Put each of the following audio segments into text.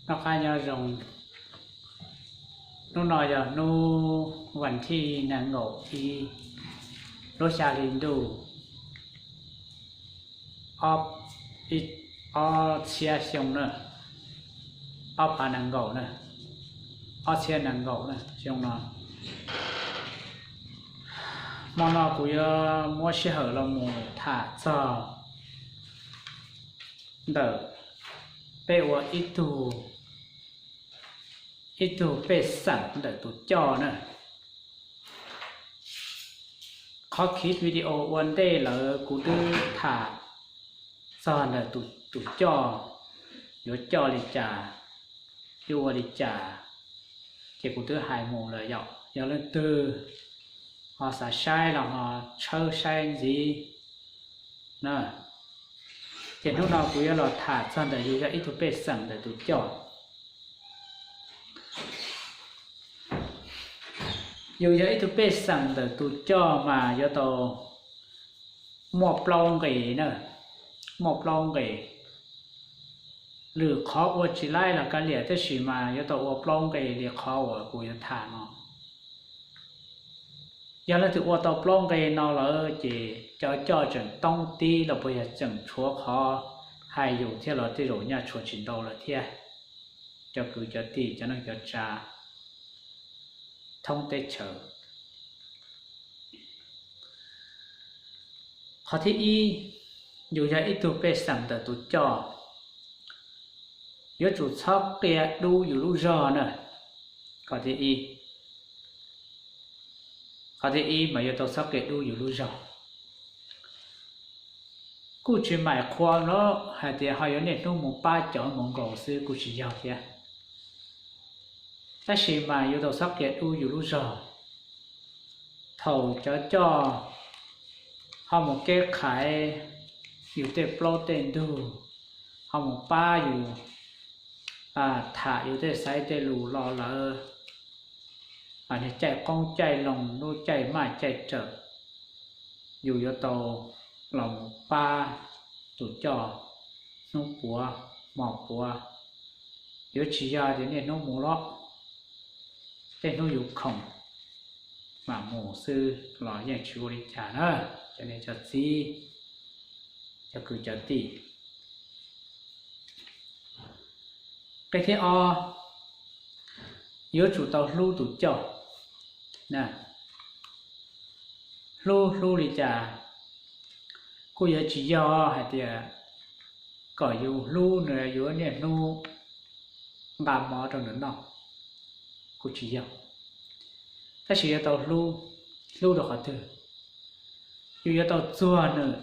Noj qab nyob zoo. Hnub no yog hnub vas thij nees nkaum ib lub xya hli ntuj ob txhiab xyoo na, ob phav nees nkaum na, ob txhiab nees nkaum na xyoo no. Hmo no kuv yuav muab sij hawm los mus tham txog ntawm peb ua ib tug, ib tug pej xeem ntawm tus coj na. Qhov clip video ua ntej lawm kuv twb tham txog ntawm tus coj, yuav coj li cas, yuav ua li cas, ces kuv twb hais mus lawm yom. Yog leej twg ho xav saib los ho tshawb saib ntxiv na. Ces hnub no kuv yuav los tham txog ntawm yus yog ib tug pej xeem ntawm tus coj. Yus yog ib tug pej xeem ntawm tus coj mas yuav tau muaj plaub nqe na, muaj plaub nqe. Lwm qhov ua tsis laib los kav liam, tab sis mas yuav tau ua plaub nqe li qhov uas kuv yuav tham no. Yog leej twg ua tau plaub nqe no lawm ces cov coj tseem toob tib los puas yog tseem tshuav qhov hais yus thiab los tej zaum nyaj tshuav tsis ntau lawm thiab. Cov kwv cov tij, cov neej cov tsav thoob teb chaws. Qhov thib ib, yus yog ib tug pej xeem ntawm tus coj, yuav tsum txhob qia dub yus lub zog na. Qhov thib ib, qhov thib ib mas yuav tau txhob qia dub yus lub zog. Kuj tsis maim qhuas los hais tias ho yuav niaj hnub mus pab cov mus nkaus xwb, kuj tsis yog thiab. Tab sis mas yuav tau txhob qia dub yus lub zog. Thaum cov coj ho mus keb qhaiv yus tej plaub tej ntug, ho mus pab yus tham yus tej xaiv tej lus los lawm, niag caij qoob caij loo, lub caij maj caij rawm, yus yuav tau los mus pab tus coj hnub puav hmo puav. Yuav tsis yog tias niaj hnub mus los, tej hnub yus khoom mam mus xwb los yeej tsis ua li cas na, cov niam cov txiv, cov kwv cov tij. Qhov thib ob, yuav tsum tau hlub tus coj. Hlub, hlub li cas? Kuj yuav tsis yog hais tias kom yus hlub nws yus niaj hnub nqa mov rau nws noj, kuj tsis yog. Tab sis yuav tau hlub, hlub rau qhov twg? Yus yuav tau txuag nws,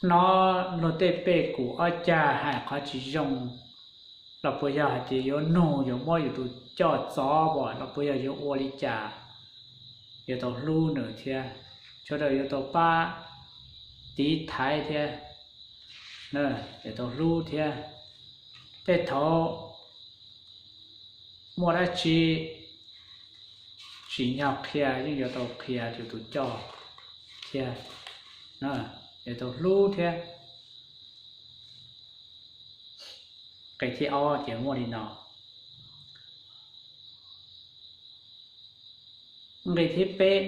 hnov luag tej pej kum ob cag hais qhov tsis zoo, los puas yog hais tias yuav nug, yuav muab yus tus coj txov los puas yog yuav ua li cas? Yuav tau hlub nws thiab, sawv daws yuav tau pab tiv thaiv thiab, yuav tau hlub thiab. Tej thaum muaj dab tsi tsim nyog qhia yeej yuav tau qhia rau tus coj thiab, yuav tau hlub thiab. Nqe thib ob ces muaj li no. Nqe thib peb,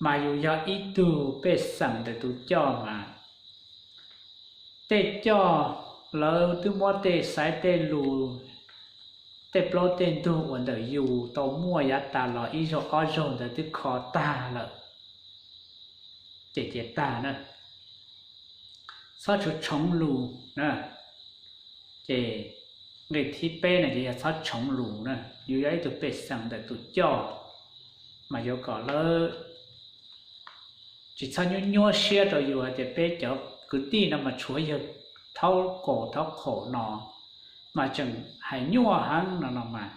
mas yus yog ib tug pej xeem ntawm tus coj mas tej coj lawv twb muab tej xaiv tej lus, tej plaub tej ntug uas ntawm yus tau muaj yav tas los ib zaug ob zaug ntawd twb kho tag lawm, ces cia tag na. Txhob tshuav tshoov lus na. Ces nqe thib peb no ces yog txhob tshoov lus na. Yus yog ib tug pej xeem ntawm tus coj, mas yuav kom lawv tsis txhob nyuaj nyuaj siab rau yus hais tias peb cov kwv tij no mas tshuav yawg thaub kaum thaub qhaum no mas tseem hais nyuaj heev no no mas,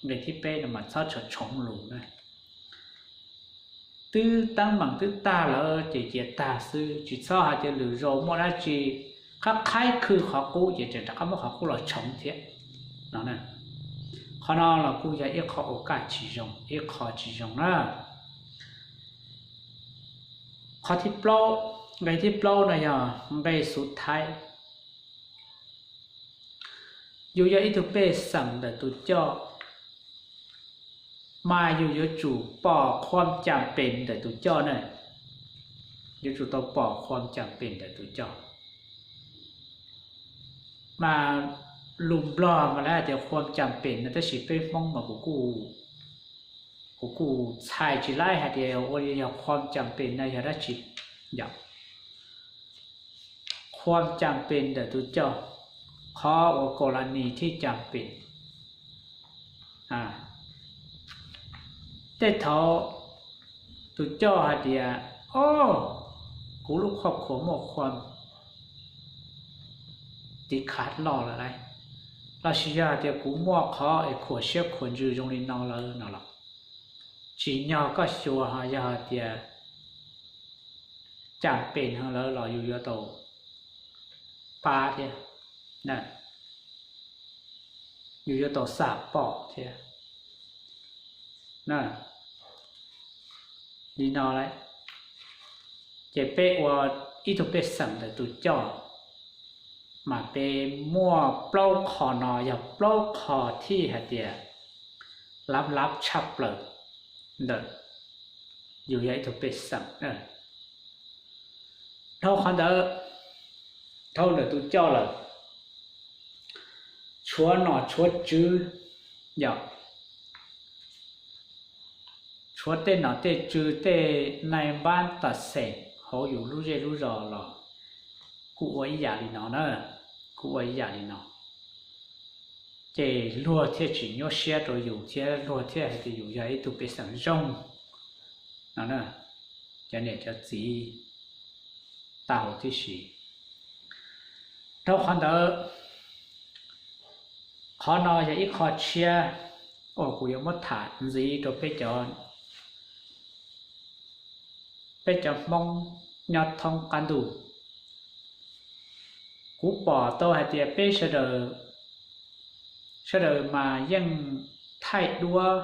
nqe thib peb no mas txhob tshuav tshoov lus na. Twb teeb meem twb tag lawm ces cia tag xwb, tsis txhob hais tias lwm zaus muaj dab tsi qab qhaib khw qhov qub ces tseem rov qab muab qhov qub los tshoov thiab no. Qhov no los kuj yog ib qho ua kaj tsis zoo, ib qho tsis zoo na. Qhov thib plaub, nqe thib plaub no yog nqe xuv thaib. Yus yog ib tug pej xeem ntawm tus coj, mas yus yuav tsum pom qhuam cam pes ntawm tus coj na. Yuav tsum tau pom qhuam cam pes ntawm tus coj. Mas lus Nplog mas lawv hais tias qhuam cam pes no, tab sis peb Hmoob mas kuv kuj txhais tsis laib hais tias ua li yog qhuam cam pes no yog dab tsi. Qhuam cam pes ntawm tus coj, qhov uas kaus las nis thiaj cam pes. Tej thaum tus coj hais tias, o, kuv lub qhov khuam muaj qhuam tiv khav loj lawm lauj, los sis yog hais tias kuv muaj qhov es khuam siab khuam ntsws zoo li no lawm no los, tsim nyog koj xyuas ho yog hais tias cam pes heev lawm los yus yuav tau pab thiab, yus yuav tau xam pom thiab. Li no, ces peb ua ib tug pej xeem ntawm tus coj, mas peb muaj plaub qho no yog plaub qho thiaj hais tias lab lab tshaj plaws ntawm yus yog ib tug pej xeem. Dhau qhov ntawd, dhau ntawm tus coj lawm, tshuav nom tshuav tswv, yog tshuav tej nom tej tswv tej nai npab tas xeem hauv yus lub zej lub zos los kuj ua ib yam li no na, kuj ua ib yam li no. Ces luag thiaj tsis nyuaj siab rau yus thiab luag thiaj hais tias yus yog ib tug pej xeem zoo no, cov niam cov txiv tau huv tib si. Dhau qhov ntawd, qhov no yog ib qho tshiab uas kuv yuav muab tham ntxiv rau peb cov, peb cov Hmoob nyob thoob qab ntuj. Kuv pom tau hais tias peb sawv daws, sawv daws mas yeej thaij duab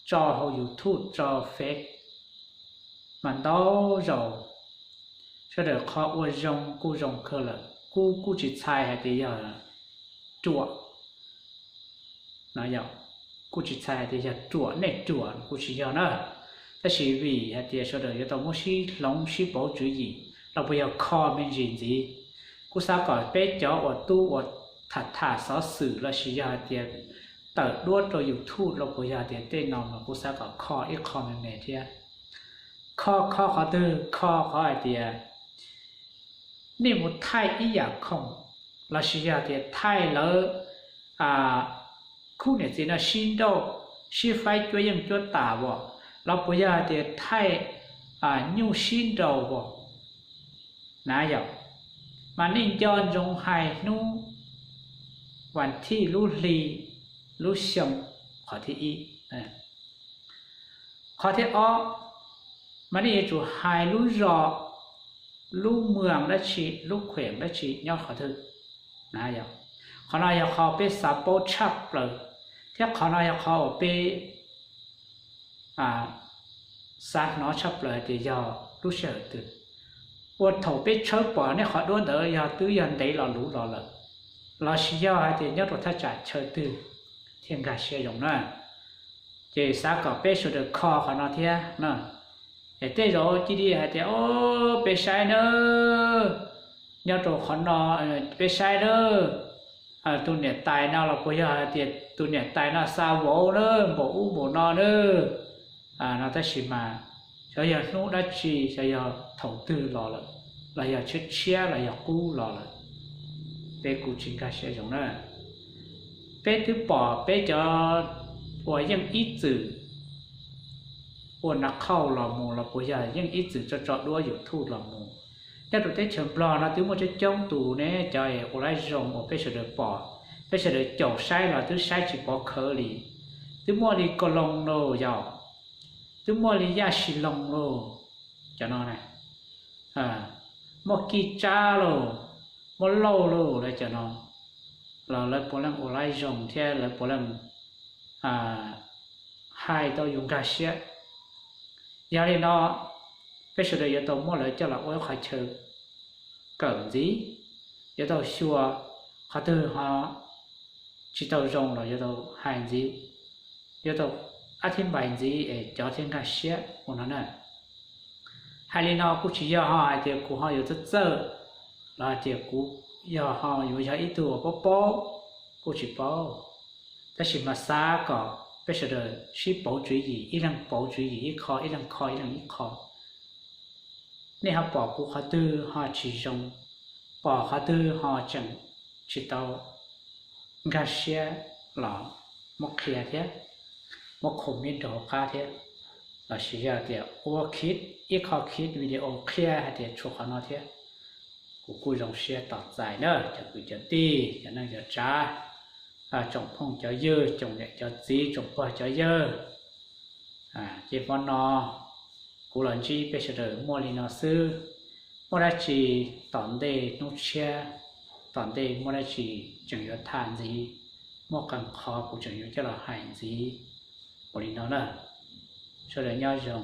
tso hauv YouTube tso Face mas ntau zaus, sawv daws qhov ua zoo kuj zoo kawg lawm, kuv kuj tsis txhais hais tias yog ruam, kuj tsis txhais hais tias yog ruam nej ruam kuj tsis yog na, tab sis vim hais tias sawv daws yuav tau muab sib hloov sib pauv tswv yim los puas yog kho me ntsis ntxiv. Kuv xav kom peb cov uas tub uas tham tham xov xwm los sis yog hais tias tawm duab rau YouTube los puas yog hais tias tej no mas kuv xav kom kho ib qho me me thiab. Kho kho qhov twg? Kho qhov hais tias nej mus thaij ib yam khoom los sis yog tias thaij lawv khub niam txiv no sib nrauj, sib faib cuab yeej cuab tas as, los puas yog hais tias thaij nyuj sib nraus as na yom, mas nej nco ntsoov hais hnub, vas thij, lub hli, lub xyoo, qhov thib ib. Qhov thib ob, mas nej yuav tsum hais lub zos, lub moos dab tsi, lub khuem dab tsi nyob qhov twg na yom. Qhov no yog qhov peb xav paub tshaj plaws, thiab qhov no yog qhov uas peb xav hnov tshaj plaws hais tias yog lub sij hawm twg. Ua thaum peb tshawb pom nej qhov duab ntawd yog twb yog ntev los luv los lawm, los sis yog hais tias nyob rau thaj tsam chaw twg thiaj nkag siab zoo na. Ces xav kom peb sawv daws kho qhov no thiab na. Es tej zaum cia li hais tias, o, peb saib na, nyob rau qhov no, peb saib na, tus niam tais no los puas yog hais tias tus niam tais no xa vauv na, npaum ub npaum no na, no tab sis mas xyov yog hnub dab tsi, xyov yog thaum twg los lawm, los yog tshiab tshiab los yog qub los lawm, peb kuj tsis nkag siab zoo na. Peb twb pom peb cov uas yeej ib txwm ua nas khauj los mus los puas yog yeej ib txwm tso tso duab YouTube los mus. Nyob rau teb chaws Nplog no twb muaj coob coob tus ne, cov ua laib zoo uas peb sawv daws pom, peb sawv daws caum saib los twb saib tsis pov khawv li. Twb muaj li Kos Loos lauj yom, twb muaj li Yaj Sis Loos lauj, cov no na, muaj Kij Tsab lauj, muaj Lauj lauj, lawv cov no los lawv puav leej ua laib zoo thiab lawv puav leej hais tau yus nkag siab. Yog li no, peb sawv daws yuav tau muab lawv coj los ua ib qhov chaw kawm ntxiv, yuav tau xyuas qhov twg ho tsis tau zoo los yuav tau hais ntxiv, yuav tau ab thib npais ntxiv es cov thiaj nkag siab ua no na. Hais li no kuj tsis yog ho hais tias kuv ho yuav txawj txawj los hais tias kuv yog ho yuav yog ib tug uas paub paub, kuj tsis paub. Tab sis mas xav kom peb sawv daws sib pauv tswv yim, ib leeg pauv tswv yim ib qho, ib leeg kho ib leeg ib qho. Nej ho pom kuv qhov twg ho tsis zoo, pom qhov twg ho tseem tsis tau nkag siab los muab qhia thiab, muab comment rau hauv qab thiab, los sis yog tias ua khib ib qho khib video qhia hais tias tshuav qhov no thiab, kuv kuj zoo siab tos txais na cov kwv cov tij, cov neej cov tsav, tsoom phooj cov ywg, tsoom niam cov txiv, tsoom pog cov yawg. Ces hmo no kuv los ntsib peb sawv daws muaj li no xwb. Muaj dab tsi tom ntej hnub tshiab, tom ntej muaj dab tsi tseem yuav tham ntxiv, muaj qee qho kuv tseem yuav coj los hais ntxiv ua li no na. Sawv daws nyob zoo.